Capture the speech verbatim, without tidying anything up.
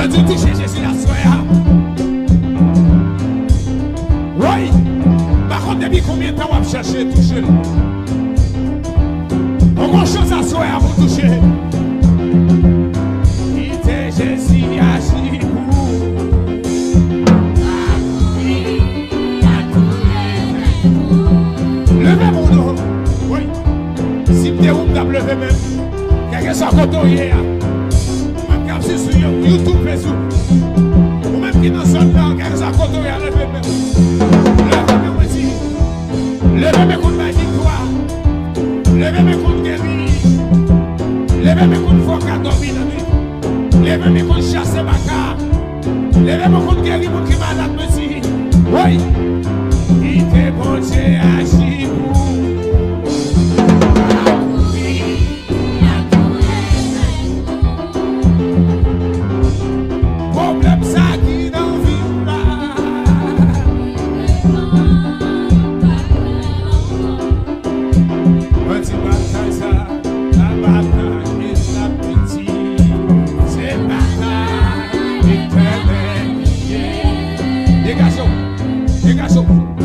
Di touche Jezi aswè a. Woy! M pa konn depi konbyen tan w ap chèche touche l. Ou gon chans aswè a pou touche. Kite Jezi aji pou ou. Leve men w non. Woy! Si m te ou, m t ap leve men m. Kèlkeswa kote w ye a. Mwen k ap swiv sou You- YouTube, Facebook. Ou menm ki nan zòn nan, kèlkeswa kote w ye a, leve men w. Leve men w, mwen di. Leve men konn bay viktwa. Leve men konn geri. Leve men konn fè w ka dòmi lannwit. Leve men konn chase baka. Leve men konn geri moun ki malad, mwen di. Woy! Kite Bondye aji pou ou. Pwoblèm sa ki nan vi w la. Mwen di batay sa, la batay e la piti. Se batay etènèl li ye. Degaje w, degaje w.